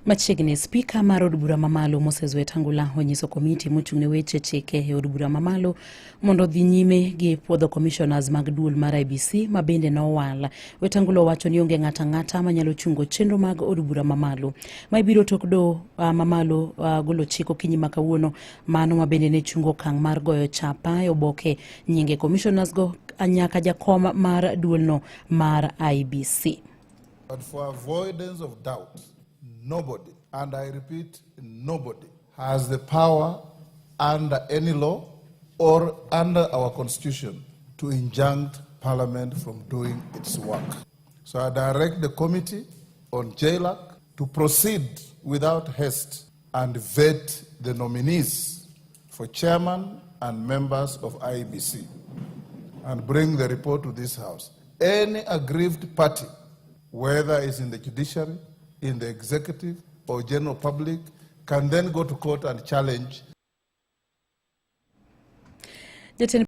Machiegni, spika mar od bura mamalo Moses Wetangula onyiso komiti mochung' ne weche chike e od bura mamalo mondo odhi nyime gi puodho commissioners mag duol mar IEBC ma bende nowal. Wetangula owacho ni onge ng'ato ang'ata manyalo chungo chenro mag od bura mamalo. Ma ibiro tok doho mamalo golo chik okinyi ma kawuono mano ma bende ne chungo okang' mar goyo chapa e oboke nyinge commissioners go nyaka jakom mar duolno mar IEBC. But for avoidance of doubt, nobody, and I repeat, nobody, has the power under any law or under our constitution to injunct Parliament from doing its work. So I direct the committee on JLAC to proceed without haste and vet the nominees for chairman and members of IEBC and bring the report to this House. Any aggrieved party, whether it's in the judiciary, in the executive, or general public, can then go to court and challenge Jatend